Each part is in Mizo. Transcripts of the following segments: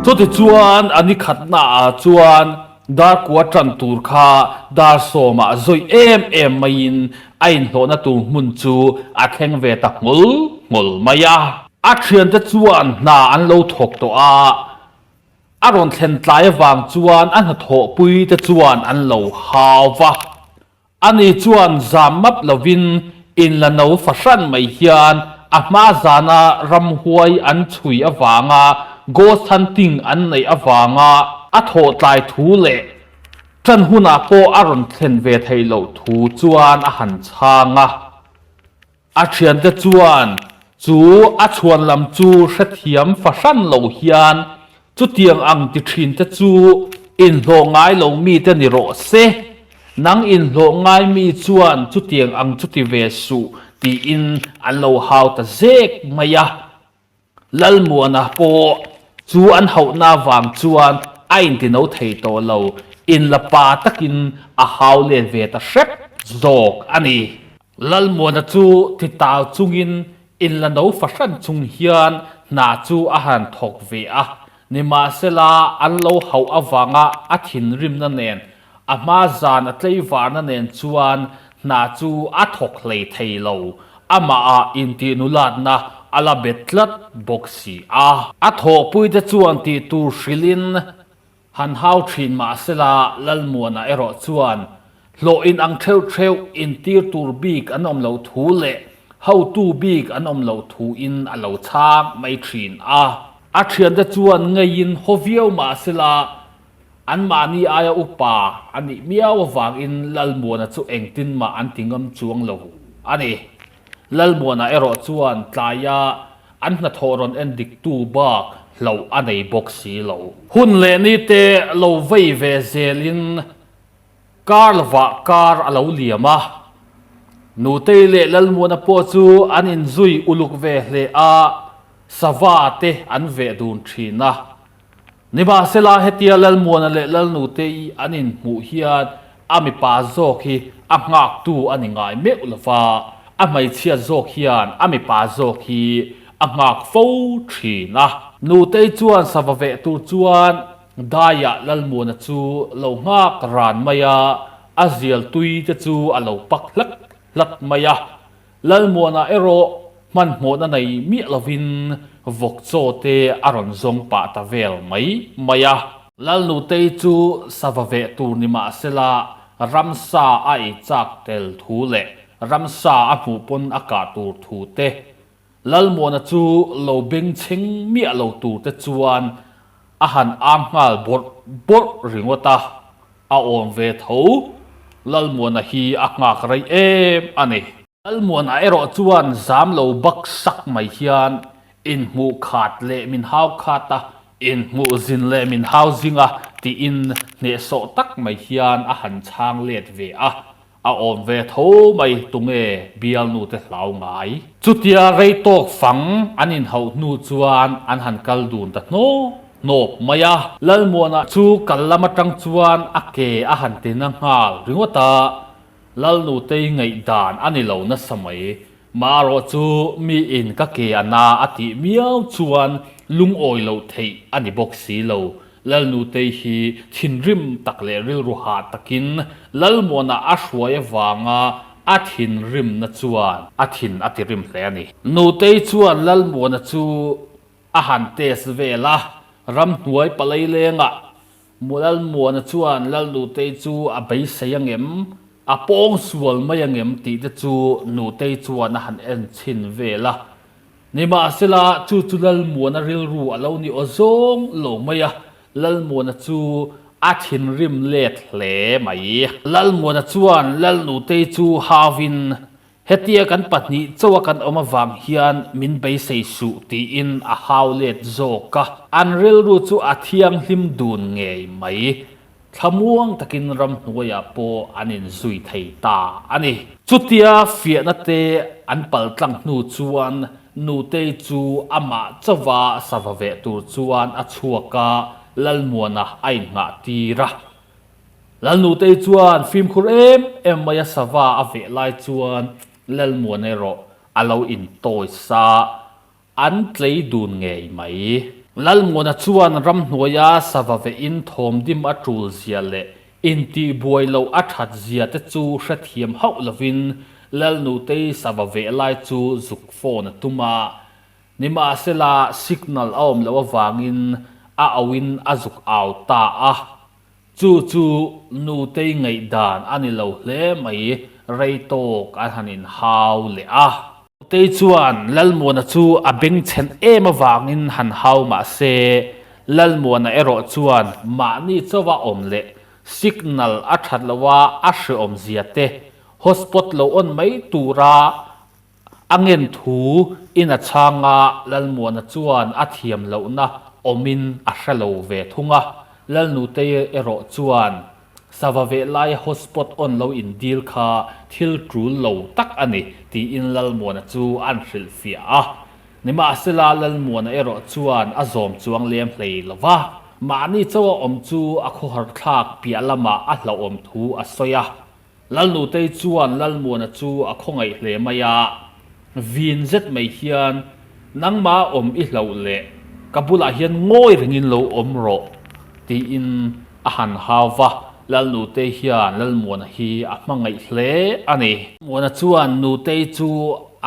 Chutichuan a ni khatnaah chuan Darkua ṭan tur kha dar sawmah zawih em em maiin a inhlawhna tur hmun chu a thleng ve ta nghul nghul mai a. A ṭhiante chuan hna an lo thawk tawh a, a rawn thlen tlai avang chuan a hnathawhpui te chuan an lo hau va. Ani chuan zam map lovin inla no fahran mai hian a hma zana ramhuai an chhui avanga ghost hunting an neih avanga a thawh tlai thu leh ṭan hunah pawh a rawn thlen ve theih loh thu chuan a han chhang a. A thiante chuan chu a chhuan lam chu hrethiam fahran lo hian chutiang ang ti thinte chu inhlawh ngai lo mite ni rawh se, nang inhlawh ngai mi chuan chutiang ang chu ti ve suh tiin an lo hau ta zek mai a. Lalmuana pawh chu an hauhna vang chuan a intino thei tawh lo, inla pa takin a hau let ve ta hrep zawk a ni. Lalmuana chu titau chungin inla no fahran chung hian hna chu a han thawk ve a, nimahsela an lo hauh avanga a thinrimna nen A hma zan a tleivarna nen chuan hna chu a thawk hlei thei lo, amahah intihnulatna a la bet tlat bawk si a. A thawhpuite chuan tih tur hrilhin han hau thin mah sela Lalmuana erawh chuan hlawh inang theuh theuh intir tur bik an awm loh thu leh hotu bik an awm loh thuin a lo chhang mai thin a. A thiante chuan ngeiin haw viau mah sela Anmahni aia upa a nih miau avangin Lalmuana chu engtin mah an ti ngam chuang lo a ni. Lalmuana erawh chuan tlaia an hnathawh rawn en diktu bak hlauh a nei bawk si lo. Hun leh ni te lo vei ve zelin kar lovah kar a lo liam a. Nutei leh Lalmuana pawh chu an inzui uluk ve hle a, sava te an veh dun thin a. Nimahsela, hetia Lalmuana leh Lalnutei an inhmuh hian a mipa zawk hi a nghaktu a ni ngai meuh lo va, a hmeichhia zawk hian a mipa zawk hi a nghak fo thin a. Nutei chuan sava veh tur chuan daiah Lalmuana chu lo nghak ran mai a, a zial tui te chu a lo pak hlat hlat mai a. Lalmuana erawh hmanhmawhna nei miah lovin vawk chaw te a rawn zawng pah ta vel mai mai a. Lalnutei chu sava veh tur ni mahsela ramsa a ei chak tel thu leh ramsa a hmuh pawn a kah tur thu te, Lalmuana chu lo bengchheng miah lo tur te chuan a han ang nghal bawrh bawrh ringawt a. A awm ve tho. Lalmuana hi a nghak rei em a ni. Lalmuana erawh chuan zam lo bak sak mai hian inhmuh khat leh min hau khat a, inhmuh zin leh min hau zing a tiin hnehsawh tak mai hian a han chhang let ve a. A awm ve tho mai tunge bialnu te hlau ngai. Chutia rei tawk fang an inhauh hnu chuan an han kal dun ta hnawp hnawp mai a. Lalmuana chu kal lam atang chuan a ke a han ti na nghal ringawt a, Lalnutei ngaihdan a ni lo nasa mai. Marawh chu mi in ka ke a na a tih miau chuan lungawi loh theih a ni bawk si lo. Lalnutei hi thinrim tak leh rilru hah takin Lalmuana a hruai avanga a thinrimna chuan a thin a tirim hle a ni. Nutei chuan Lalmuana chu a han test vel a, ramhnuai palai lengah Lalmuana chuan Lalnutei chu a beisei angem, a pawng sual mai angem tih te chu Nutei chuan a han en chhin vel a. Nimahsela, chu chu Lalmuana rilru a lo ni aw zawng lo mai a, Lalmuana chu a thinrim let hle mai. Lalmuana chuan Lalnutei chu hauvin, Hetia kan pahnih chauha kan awm avang hian min beisei suh tiin a hau let zawk a. An rilru chu a thianghlim dun ngei mai. Thlamuang takin ramhnuaiah pawh an inzui thei ta a ni. Chutia fiahna te an paltlang hnu chuan Nutei chu amah chauva sava veh tur chuan a chhuak a, Lalmuana a innghah tir a. Lalnutei chuan fimkhur em em maia sava a veh lai chuan Lalmuana erawh a lo intawi sa. An tlei dun ngei mai. Lalmuana chuan ramhnuaia sava vehin thawmdim a tul zia leh intihbuai loh a that zia te chu hrethiam hauh lovin Lalnutei sava veh lai chu zuk phone a tum a. Nimahsela signal a awm loh avangin a auin a zuk au ta a. Chu chu Nutei ngaihdan a ni lo hle mai, rei tawk an han inhau leh a. Nutei chuan Lalmuana chu a bengchhen em avangin han hau mah se, Lalmuana erawh chuan mahni chauha awm leh signal a that loha a hreawm zia te, hotspot lo on mai tura A ngen thu in a chhang a, Lalmuana chuan a thiam lohna awmin a hre lo ve thung a. Lalnutei erawh chuan sava veh laia hotspot on lo indil kha thil tul lo tak a ni tiin Lalmuana chu an hrilhfiah a. Nimahsela Lalmuana erawh chuan a zawm chuang lem hlei lo va. Mahni chauha awm chu a khawharthlak piah lamah a hlauhawm thu a sawi a. Lalnutei chuan Lalmuana chu a khawngaih hle mai a, vin zet mai hian, Nangmah awm i hlauh leh ka bulah hian ngawi rengin lo awm rawh, tiin a han hau va. Lalnutei hian Lalmuana hi a hmangaih hle a ni. Muana chuan Nutei chu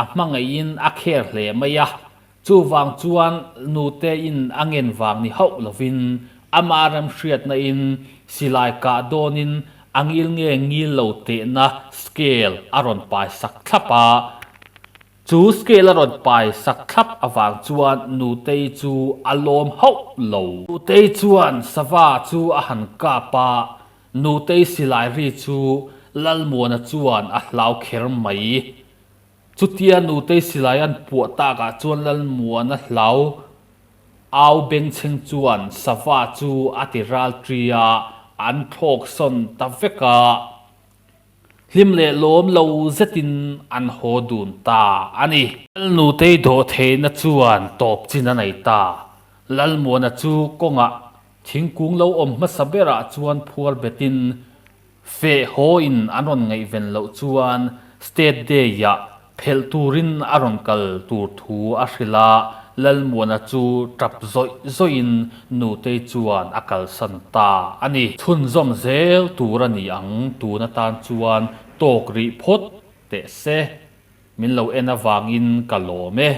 a hmangaihin a kher hle mai a, Chuvang chuan nutein a ngen vang ni hauh lovin ama remhriatna-in silai kah dawnin a ngil nge ngil lo tehna scale a rawn pai sak thlap a. Chu scale a rawn pai sak thlap avang chuan nutei chu a lawm hauh lo. Nutei chuan sava chu a han kap a, nutei silai ri chu Lalmuana chuan a hlau kher mai. Chutia Nutei silai an puah takah chuan Lalmuana hlau au bengchheng chuan sava chu a ti ral ṭi a, an thlawk sawn ta vek a. Hlim leh lawm lo zetin an haw dun ta a ni. Lalnutei dawhtheihna chuan tawp chin a nei ta. Lalmuana chu kawngah thingkung lo awm hmasa berah chuan phuar betin Feh haw-in an rawn ngaihven loh chuan State Day-ah phelh turin a rawn kal tur thu a hrilh a, Lalmuana chu tap zawih zawihin Nutei chuan a kalsan ta a ni. Chhunzawm zel tur a ni ang, tun atan chuan tawk rih phawt teh se. Min lo en avangin ka lawm e.